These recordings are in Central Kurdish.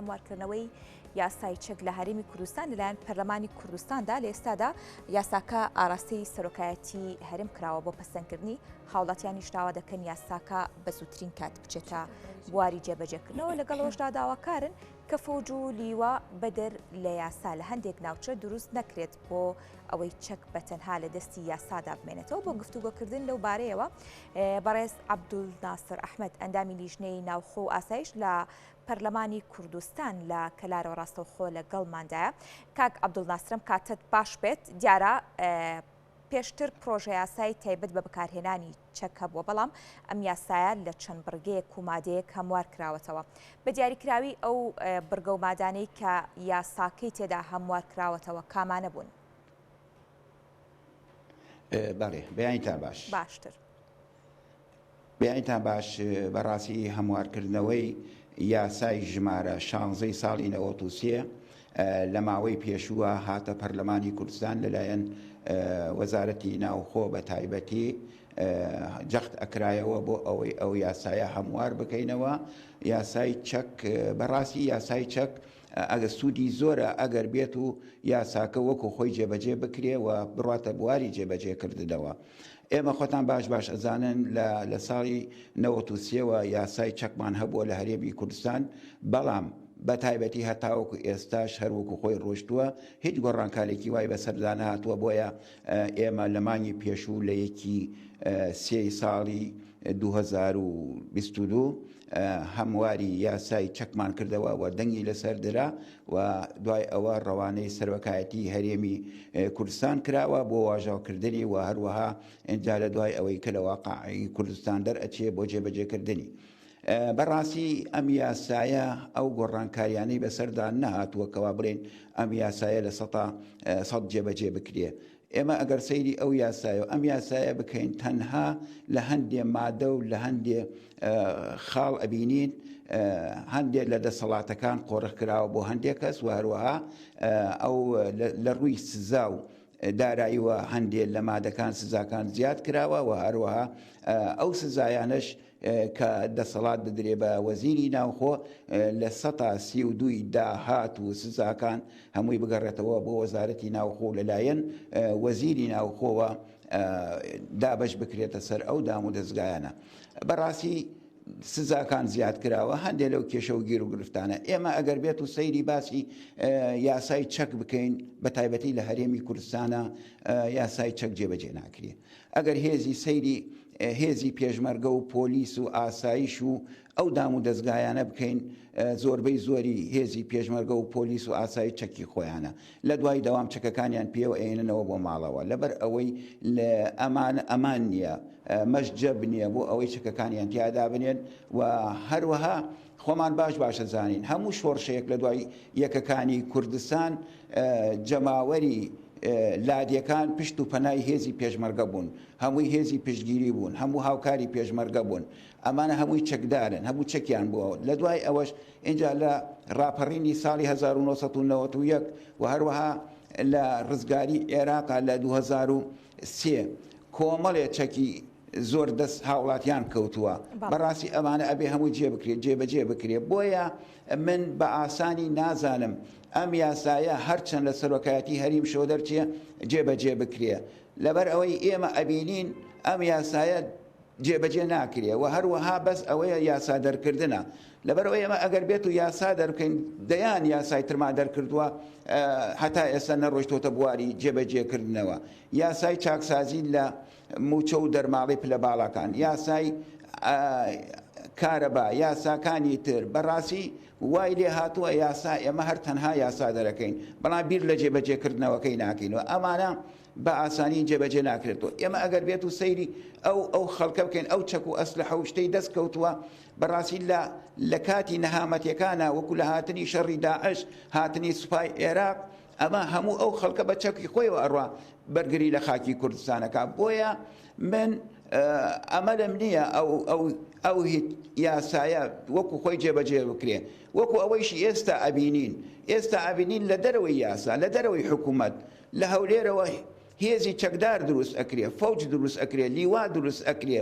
هەموارکردنەوەی یاسای چەک لە هەرێمی کوردستان لەلایەن پەرلەمانی کوردستاندا لە ئێستادا یاساکە ئاراستەی سەرۆکایەتی هەرێم کراوە بۆ پەسەندکردنی هاوڵاتیانیش داوا دەکەن یاساکە بە زووترین کات بچێتە بواری جێبەجێکردنەوە لەگەڵ ئەوەشدا داواکارن کە فەوج و لیوا بەدەر لە یاسا لە هەندێک ناوچە دروست نەکرێت بۆ ئەوەی چەک بە تەنها لە دەستی یاسادا بمێنێتەوە بۆ گفتوگۆکردن لەو بارەیەوە بەڕێز عەبدول ناسر ئەحمەد ئەندامی لیژنەی ناوخۆ و ئاسایش لە پەرلەمانی کوردستان لە کەلارەوە ڕاستەوخۆ لەگەڵماندایە. کاک عەبدولناسرم کاتت باش بێت دیارە پێشتر پرۆژەیاسای تایبەت بە بەکارهێنانی چەک هەبووە، بەڵام ئەم یاسایە لە چەند بڕگەیەک و مادەیەک هەموار کراوەتەوە. بە دیاریکراوی ئەو بڕگە و مادانەی کە یاساکەی تێدا هەموار کراوەتەوە کامانە بوون؟ بەڵێ، بەیانیتان باش. باشتر. بەیانیتان باش، بەڕاستی هەموارکردنەوەی یاسای ژمارە شانزەی ساڵی 93 لە ماوەی پێشووە هاتە پەرلەمانی کوردستان لەلایەن وەزارەتی ناوخۆ بە تایبەتی جەخت ئەکرایەوە بۆ ئەوەی ئەو یاسایە هەموار بکەینەوە یاسای چەک بەڕاستی یاسای چەک ئەگەر سوودی زۆرە ئەگەر بێت و یاساکە وەکو خۆی جێبەجێ بکرێ و بڕاتە بواری جێبەجێکردنەوە. ئێمە خۆتان باش باش ئەزانن لە لە ساڵی 93ەوە یاسای چەکمان هەبووە لە هەرێمی کوردستان بەڵام بە تایبەتی هەتاوەکو ئێستاش هەروەکو خۆی ڕۆشتووە هیچ گۆڕانکارێکی وای بەسەردا نەهاتووە بۆیە ئێمە لە مانگی پێشوو لە یەکی سێی ساڵی 2022 هەمواری یاسای چەکمان کردەوە و دەنگی لەسەر درا و دوای ئەوە ڕەوانەی سەرۆکایەتی هەرێمی کوردستان کراوە بۆ واژاوکردنی و هەروەها ئینجا لە دوای ئەوەی کە لە واقعی کوردستان دەرئەچێ بۆ جێبەجێکردنی. بەڕاستی ئەم یاسایە ئەو گۆڕانکاریانەی بەسەردا نەهاتووە کەوا بڵێن ئەم یاسایە لە سەتا سەد جێبەجێ بکرێ. ئێمە ئەگەر سەیری ئەو یاسایە و ئەم یاسایە بکەین تەنها لە هەندێ مادە و لە هەندێ خاڵ ئەبینین هەندێک لە دەسەڵاتەکان قۆرخ کراوە بۆ هەندێک کەس و هەروەها ئەو لە ڕووی سزا و داراییوە هەندێک لە مادەکان سزاکان زیاد کراوە و هەروەها ئەو سزایانش کە دەسەڵات بدرێ بە وەزیری ناوخۆ لە سەتا 32ی داهات و سزاکان هەمووی بگەڕێتەوە بۆ وەزارەتی ناوخۆ لەلایەن وەزیری ناوخۆوە دابەش بکرێتە سەر ئەو دام و دەزگایانە. بەڕاستی سزاکان زیاد کراوە هەندێک لەو کێشە و گیر و گرفتانە ئێمە ئەگەر بێت و سەیری باسی یاسای چەک بکەین بە تایبەتی لە هەرێمی کوردستانە یاسای چەک جێبەجێ ناکرێ ئەگەر هێزی سەیری هێزی پێشمەرگە و پۆلیس و ئاسایش و ئەو دام و دەزگایانە بکەین زۆربەی زۆری هێزی پێشمەرگە و پۆلیس و ئاسایش چەکی خۆیانە لە دوای دەوام چەکەکانیان پێوە ئەیەننەوە بۆ ماڵەوە لەبەر ئەوەی لە ئەمان ئەمان نییە مەشجەب نییە بۆ ئەوەی چەکەکانیان تیا دابنێن و هەروەها خۆمان باش باشە زانین هەموو شۆڕشێک لە دوای یەکەکانی کوردستان جەماوەری لادێکان پشت و پەنای هێزی پێشمەرگە بوون هەمووی هێزی پشتگیری بوون هەموو هاوکاری پێشمەرگە بوون ئەمانە هەمووی چەکدارن هەموو چەکیان بووە لە دوای ئەوەش ئینجا لە ڕاپەڕینی ساڵی 1991 و هەروەها لە ڕزگاری عێراقا لە 2003 کۆمەڵێ چەکی زۆر دەست هاوڵاتیان کەوتووە بەڕاستی ئەمانە ئەبێ هەمووی جێ بکرێت جێبەجێ بکرێت بۆیە من بە ئاسانی نازانم ئەم یاسایە هەرچەند لە سەرۆکایەتی هەریم شەوە دەرچێ جێبەجێ بکرێ لەبەر ئەوەی ئێمە ئەبینین ئەم یاسایە جێبەجێ ناکرێ و هەروەها بەس ئەوەیە یاسا دەرکردنە لەبەرئەوەی ئێمە ئەگەر بێت و یاسا دەربکەین دەیان یاسای ترمان دەرکردووە هەتا ئێستا نەڕۆیشتۆتە بواری جێبەجێکردنەوە یاسای چاکسازی لە موچە و دەرماڵەی پلە باڵاکان یاسای کارەبا یاساکانی تر بەڕاستی وای لێ هاتووە یاسا ئێمە هەر تەنها یاسا دەرەکەین بەڵام بیر لە جێبەجێکردنەوەکەی ناکەین و ئەمانە بە ئاسانی جێبەجێ ناکرێتەوە ئێمە ئەگەر بێت و سەیری ئەو ئەو خەڵکە بکەین ئەو چەک و ئەسلحە و شتەی دەست کەوتووە بەڕاستی لە لە کاتی نەهامەتیەکانە وەکو لە هاتنی شەڕی داعش هاتنی سوپای عێراق ئەمە هەموو ئەو خەڵکە بە چەکی خۆیەوە ئەڕوا بەرگری لە خاکی کوردستانەکە بۆیە من ئەمەلم نییە ئەو ئەو ئەو یاسایە وەکو خۆی جێبەجێ بکرێ وەکو ئەوەیشی ئێستا ئەبینین ئێستا ئەبینین لە دەرەوەی یاسا لە دەرەوەی حکوومەت لە هەولێرەوە هێزی چەکدار دروست ئەکرێ، فەوج دروست ئەکرێ، لیوا دروست ئەکرێ،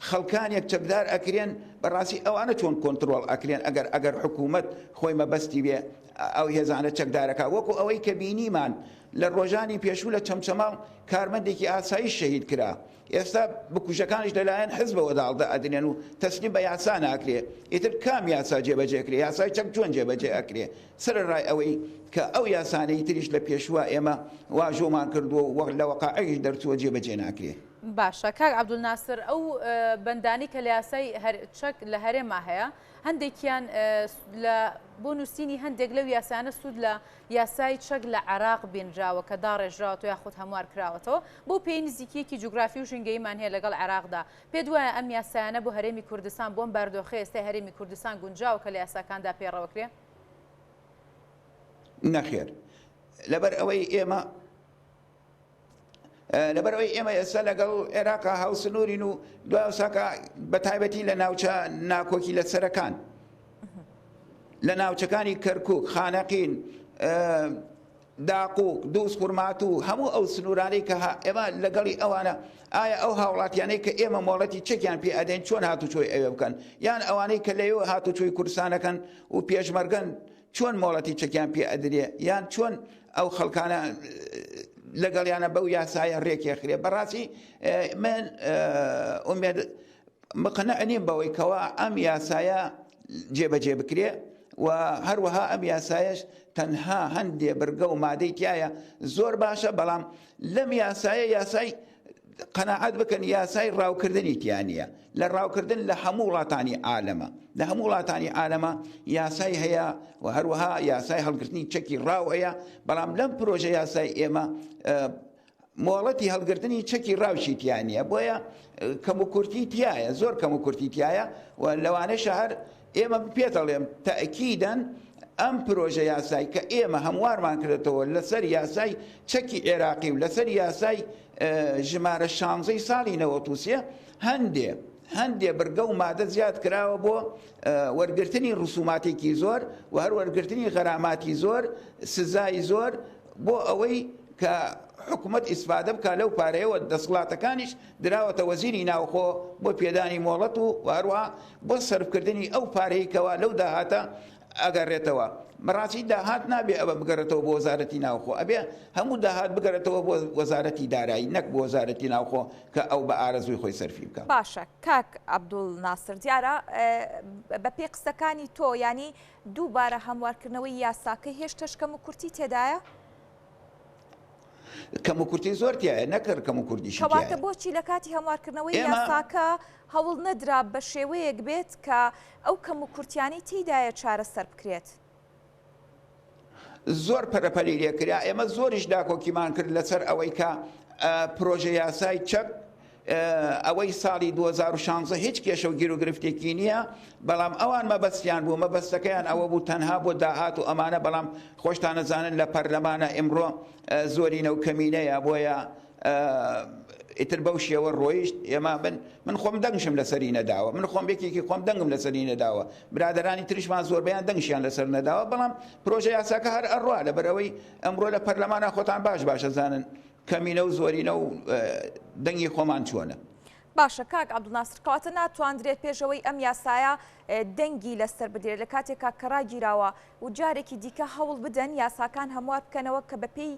خەڵکانێک چەکدار ئەکرێن، بەڕاستی ئەوانە چۆن کۆنتڕۆڵ ئەکرێن ئەگەر ئەگەر حکوومەت خۆی مەبەستی بێ ئەو هێزانە چەکدارەکا، وەکو ئەوەی کە بینیمان لە ڕۆژانی پێشوو لە چەمچەماڵ کارمەندێکی ئاسایش شەهید کرا، ئێستا بکوژەکانیش لەلایەن حزبەوە داڵدە ئەدرێن و تەسلیم بە یاسا ناکرێ، ئیتر کام یاسا جێبەجێ کرێ، یاسای چەک چۆن جێبەجێ ئەکرێ؟ سەرەڕای ئەوەی کە ئەو یاسانەی تریش لە پێشووە ئێمە واژۆمان کردووە و لە وەقائیش دەرچووە جێبەجێ ناکرێ. باشە کاک عەبدولناسر ئەو بەندانەی کە لە یاسای چەک لە هەرێما هەیە هەندێکیان لە بۆ نووسینی هەندێک لەو یاسانە سوود لە یاسای چەک لە عێراق بینراوە کە داڕێژراوەتەوە یاخود هەموار کراوەتەوە بەو پێی نزیکییەکی جوگرافی و ژینگەییمان هەیە لەگەڵ عێراقدا پێت وایە ئەم یاسایانە بۆ هەرێمی کوردستان بۆ ئەم باردۆخەی ئێستای هەرێمی کوردستان گونجاوە کە لە یاساکاندا پەیڕەوکرێ؟ نەخێر لەبەر ئەوەی ئێمە لەبەر ئەوەی ئێمە ئێستا لەگەڵ عێراقا هاوسنوورین و دواساکە بە تایبەتی لە ناوچە ناکۆکی لەسەرەکان لە ناوچەکانی کەرکک خانەقین داقوق، دوز خورماتوو، هەموو ئەو سنوورانەی کە ئێمە لەگەڵی ئەوانە، ئایا ئەو هاوڵاتیانەی کە ئێمە مۆڵەتی چەکیان پێ ئەدەین چۆن هاتوچۆی ئەوێ بکەن؟ یان ئەوانەی کە لەوێوە هاتوچۆی کوردستان ئەکەن و پێشمەرگەن چۆن مۆڵەتی چەکیان پێ ئەدرێ؟ یان چۆن ئەو خەڵکانە لەگەڵیانە بەو یاسایە ڕێکێخرێ؟ بەڕاستی من ئومێد مقنع نیم بەوەی کەوا ئەم یاسایە جێبەجێ بکرێ و هەروەها ئەم یاسایەش تەنها هەندێ برگە و مادەی تایە زۆر باشە بەڵام لەم یاسایە یاسای قەناعەت بکەن یاسای ڕاوکردنی تیا نییە لە ڕاوکردن لە هەموو وڵاتانی عالەمە لە هەموو وڵاتانی عالەمە یاسای هەیە و هەروەها یاسای هەڵگرتنی چەکی ڕاو هەیە بەڵام لەم پرۆژە یاسای ئێمە مۆڵەتی هەڵگرتنی چەکی ڕاوشی تیا نییە بۆیە کەموکورتی تایە زۆر کەموکورتی تایە و لەوانەشە هەر ئێمە پێتەڵێم تەئکیدەن ئەم پرۆژە یاسای کە ئێمە هەموارمان کردێتەوە لەسەر یاسای چەکی عێراقی و لەسەر یاسای ژمارە شانزەی ساڵی 93 هەندێ هەندێ بڕگە و مادە زیاد کراوە بۆ وەرگرتنی ڕسوماتێکی زۆر و هەر وەرگرتنی غەراماتی زۆر سزای زۆر بۆ ئەوەی کە حکومەت ئیسفادە بکات لەو پارەیەوە دەسڵاتەکانیش دراوەتە وەزیری ناوخۆ بۆ پێدانی مۆڵەت و هەروەها بۆ سەرفکردنی ئەو پارەی کەوا لەو داهاتە ئەگەڕێتەوە. بەڕاستی داهات نابێ ئەوە بگەڕێتەوە بۆ وەزارەتی ناوخۆ ئەبێ هەموو داهات بگەڕێتەوە بۆ وەزارەتی دارایی نەک بۆ وەزارەتی ناوخۆ کە ئەو بە ئارەزووی خۆی سەرفی بکا. باشە کاک عەبدوڵ ناسر دیارە بەپێی قسەکانی تۆ یانی دووبارە هەموارکردنەوەی یاساکە هێشتەش کەموکورتی تێدایە؟ کەموکورتی زۆر تیایە نەک هەر کەموکورتیشی کەواتە تیایە. بۆچی لە کاتی هەموارکردنەوەی ئێمە یاساکە هەوڵ نەدرا بە شێوەیەک بێت کە ئەو کەموکورتیانەی تێیدایە چارەسەر بکرێت؟ زۆر پەرەپەلی لێکرا، ئێمە زۆریش داکۆکیمان کرد لەسەر ئەوەی کە پرۆژە یاسای چەک ئەوەی ساڵی 2016 هیچ کێشە و گیروگرفتێکی نییە، بەڵام ئەوان مەبەستیان بوو، مەبەستەکەیان ئەوە بوو تەنها بۆ داهات و ئەمانە، بەڵام خۆشتان ئەزانن لە پەرلەمانە ئیمڕۆ زۆرینە و کەمینەیە، بۆیە ئیتر بەو شێوە ڕۆیشت. ئێمە من من خۆم دەنگشم لەسەری نەداوە، من خۆم یەکێکی خۆم دەنگم لەسەری نەداوە، برادەرانی تریشمان زۆربەیان دەنگشیان لەسەر نەداوە، بەڵام پرۆژە یاساکە هەر ئەڕوا، لەبەرئەوەی ئەمڕۆ لە پەرلەمانە خۆتان باش باش ئەزانن کەمینە و زۆرینە و دەنگی خۆمان چۆنە. باشە کاک عەبدولناسر کەواتە ناتواندرێت پێش ئەوەی ئەم یاسایە دەنگی لەسەر بدرێت لە کاتێکا کە ڕاگیراوە و جارێکی دیکە هەوڵ بدەن یاساکان هەموار بکەنەوە کە بەپێی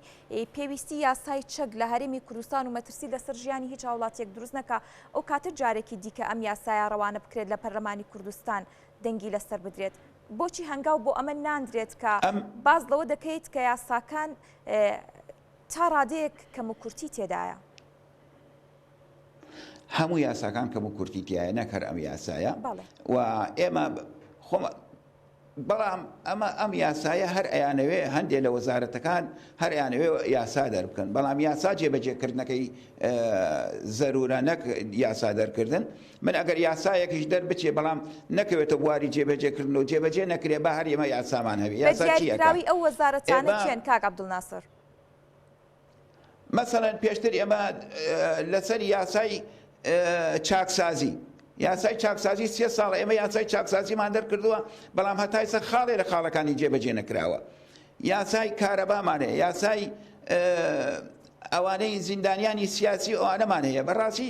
پێویستی یاسای چەک لە هەرێمی کوردستان و مەترسی لەسەر ژیانی هیچ هاوڵاتیەک دروست نەکا ئەو کاتە جارێکی دیکە ئەم یاسایە ڕەوانە بکرێت لە پەرلەمانی کوردستان دەنگی لەسەر بدرێت بۆچی هەنگاو بۆ ئەمە ناندرێت کە باس لەوە دەکەیت کە یاساکان تا ڕادەیەک کەموکورتی تێدایە. هەموو یاساکان کەموکورتی تیایە نەک هەر ئەم یاسایە و ئێمە خۆم بەڵام ئەمە ئەم یاسایە هەر ئەیانەوێ هەندێ لە وەزارەتەکان هەر ئەیانەوێ یاسا دەربکەن بەڵام یاسا جێبەجێکردنەکەی زەرورە نەک یاسا دەرکردن من ئەگەر یاسایەکیش دەربچێ بەڵام نەکەوێتە بواری جێبەجێکردن و جێبەجێ نەکرێ با هەر ئێمە یاسامان هەبێ یاسا چی ئەکا؟ بەدیاریکراوی ئەو وەزارەتانە ئێمە کێن کاک عەبدولناسر؟ مەسەلەن پێشتر ئێمە لەسەر یاسای چاکسازی یاسای چاکسازی سێ ساڵە ئێمە یاسای چاکسازیمان دەرکردووە بەڵام هەتا ئێستا خاڵێ لە خاڵەکانی جێبەجێ نەکراوە یاسای کارەبامان هەیە یاسای. ئەوانەی زیندانیانی سیاسی ئەوانەمان هەیە بەڕاستی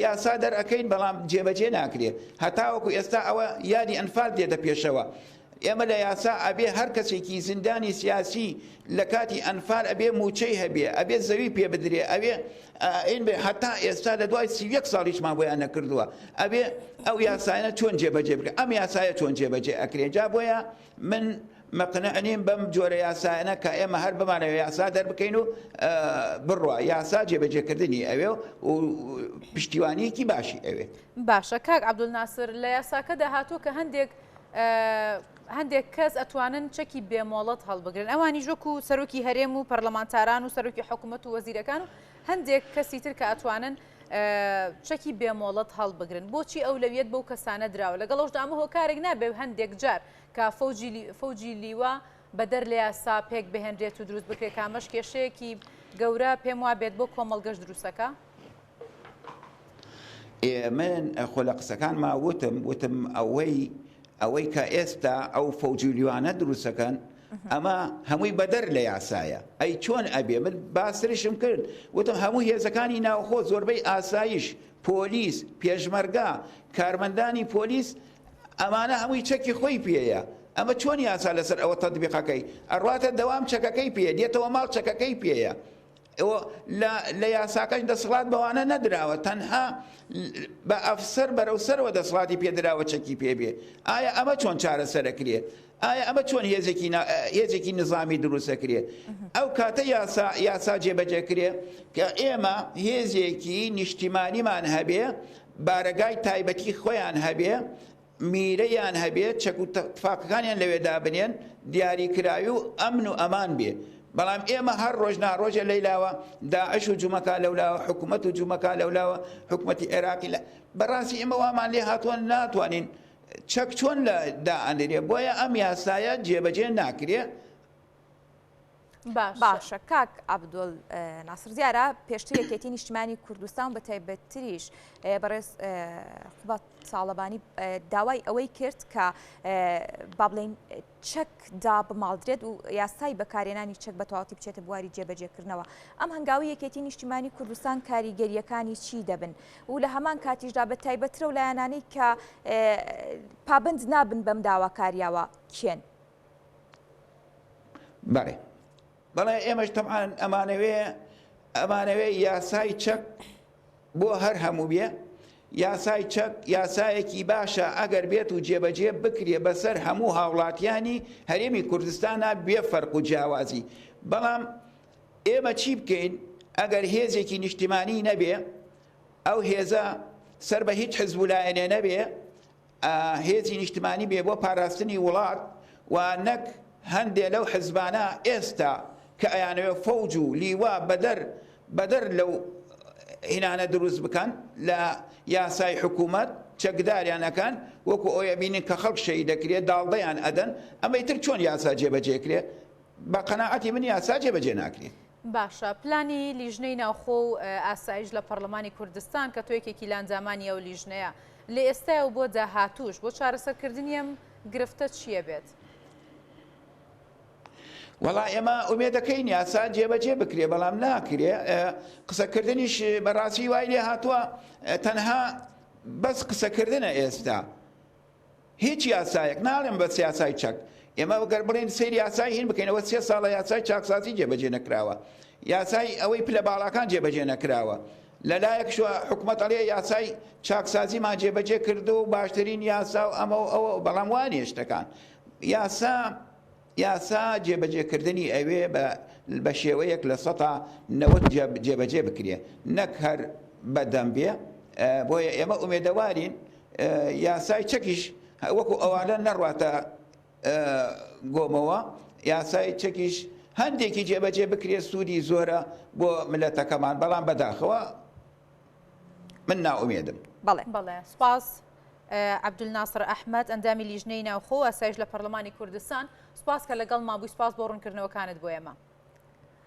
یاسا دەرئەکەین بەڵام جێبەجێ ناکرێ هەتاوەکو ئێستا ئەوە یادی ئەنفال دێتە پێشەوە ئێمە لە یاسا ئەبێ هەر کەسێکی زیندانی سیاسی لە کاتی ئەنفال ئەبێ موچەی هەبێ ئەبێ زەوی پێ بدرێ ئەوێ ئەین بێ هەتا ئێستا لە دوای 31 ساڵیشمان بۆیان نەکردووە ئەبێ ئەو یاسایانە چۆن جێبەجێ بکە ئەم یاسایە چۆن جێبەجێ ئەکرێ جا بۆیە من مقنع نیم بەم جۆرە یاسایانە کە ئێمە هەر بمانەوێ یاسا دەربکەین و بڕوا یاسا جێبەجێکردنی ئەوێ و پشتیوانیەکی باشی ئەوێ. باشە کاک عەبدولناسر لە یاساکەدا هاتووە کە هەندێک هەندێک کەس ئەتوانن چەکی بێمۆڵەت هەڵبگرن ئەوانیش وەکو سەرۆکی هەرێم و پەرلەمانتاران و سەرۆکی حکوومەت و وەزیرەکان و هەندێک کەسی تر کە ئەتوانن چەکی بێمۆڵەت هەڵبگرن بۆچی ئەولەویەت بەو کەسانە دراوە لەگەڵ ئەوشدا ئەمە هۆکارێک نابێ هەندێک جار کە فەوجی لیوا بەدەر لە یاسا پێک بهێنرێت و دروست بکرێت کە ئەمەش کێشەیەکی گەورە پێم وابێت بۆ کۆمەڵگەش دروستەکە. ئێ من خۆ لە قسەکانما وتم وتم ئەوەی ئەوەی کە ئێستا ئەو فەوجی لیوانە دروستەکەن ئەمە هەمووی بەدەر لە یاسایە ئەی چۆن ئەبێ من باسریشم کرد وتم هەموو هێزەکانی ناوخۆ زۆربەی ئاسایش پۆلیس پێشمەرگە کارمەندانی پۆلیس ئەمانە هەمووی چەکی خۆی پێیە ئەمە چۆن یاسا لەسەر ئەوە تەتبیقەکەی ئەڕواتە دەوام چەکەکەی پێیە دێتەوە ماڵ چەکەکەی پێیە لە لە یاساکەش دەسەڵات بەوانە نەدراوە تەنها بە ئەفسەر بەرەو سەرەوە دەسەڵاتی پێدراوە چەکی پێ بێ ئایا ئەمە چۆن چارەسەرەکرێ ئایا ئەمە چۆن هێزێکی هێزێکی نظامی دروستەکرێ ئەو کاتە یاسا یاسا جێبەجێ کرێ کە ئێمە هێزێکی نیشتیمانیمان هەبێ بارەگای تایبەتی خۆیان هەبێ، میرەیان هەبێ، چەک و تفاقەکانیان لەوێ دابنێن، دیاریکراوی و ئەمن و ئەمان بێ. بەڵام ئێمە هەر ڕۆژ ناڕۆژێ لەیلاوە داعش و جومەکا لەولاوە، حکومەت و جومەکا لەولاوە، حکومەتی عێراقی لە بەڕاستی ئێمە وامان لێ هاتووە ناتوانین چەک چۆن لە دائەنرێ، بۆیە ئەم یاسایە جێبەجێ ناکرێ. باشە کاک عەبدول ناسر دیارە پێشتر یەکێتی نیشتمانی کوردستان بە تایبەتتریش بەڕێز قوباد تاڵەبانی داوای ئەوەی کرد کە با بڵێین چەک دابماڵدرێت و یاسای بەکارێنانی چەک بە تەواوەتی بچێتە بواری جێبەجێکردنەوە ئەم هەنگاوی یەکێتی نیشتیمانی کوردستان کاریگەریەکانی چی دەبن و لە هەمان کاتیشدا بە تایبەترە و لایەنانەی کە پابند نابن بەم داواکاریاوە کێن؟ بەڵێ بەڵێ ئێمەش تەبعەن ئەمانەوێ ئەمانەوێ یاسای چەک بۆ هەر هەموو بێ یاسای چەک یاسایەکی باشە ئەگەر بێت و جێبەجێ بکرێ بەسەر هەموو هاوڵاتیانی هەرێمی کوردستانە بێ فەرق و جیاوازی بەڵام ئێمە چی بکەین ئەگەر هێزێکی نیشتیمانی نەبێ ئەو هێزە سەر بە هیچ حزب و لایەنێ نەبێ هێزی نیشتمانی بێ بۆ پاراستنی وڵات و نەک هەندێ لەو حزبانە ئێستا کە ئەیانەوێ فەوج و لیوا بەدەر بەدەر لەو هینانە دروست بکەن لە یاسای حکوومەت چەکداریان ئەکەن وەکو ئەوەی ئەبینین کە خەڵک شەهید دەکرێت داڵدەیان ئەدەن ئەمەی تر چۆن یاسا جێبەجێ کرێ بە قەناعەتی من یاسا جێبەجێ ناکرێ. باشە پلانی لیژنەی ناوخۆ و ئاسایش لە پەڕلەمانی کوردستان کە تۆ یەکێکی لە ئەندامانی ئەو لیژنەیە لە ئێستایە و بۆ داهاتووش بۆ چارەسەرکردنی ئەم گرفتە چییە بێت؟ وەڵا ئێمە ئومێدەکەین یاسا جێبەجێ بکرێ بەڵام ناکرێ قسەکردنیش بەڕاستی وای لێ هاتووە تەنها بەس قسەکردنە ئێستا هیچ یاسایەک، ناڵێم بەس یاسای چەک، ئێمە گەر بڵێین سەیری یاسای هین بکەین ئەوە سێ ساڵە یاسای چاکسازی جێبەجێ نەکراوە، یاسای ئەوەی پلە باڵاکان جێبەجێ نەکراوە، لەلایەکشوە حکومەت ئەڵێ یاسای چاکسازیمان جێبەجێ کردو و باشترین یاسا و ئەمە و ئەوە، بەڵام وا نییە شتەکان. یاسا یاسا جێبەجێکردنی ئەوێ بە بە شێوەیەک 90% جێبەجێ بکرێ نەک هەر بەدەم بێ، بۆیە ئێمە ئومێدەوارین یاسای چەکیش وەکو ئەوانە نەڕواتە گۆمەوە یاسای چەکیش هەندێکی جێبەجێ بکرێت سوودی زۆرە بۆ ملەتەکەمان بەڵام بەداخەوە من ناومێدم. بەڵێ. بەڵێ سوپاس عەبدولناسر ئەحمەد ئەندامی لیژنەی ناوخۆ و ئاسایش لە پەرلەمانی کوردستان سوپاس کە لەگەڵمان بووی سوپاس بۆ ڕوونکردنەوەکانت بۆ ئێمە.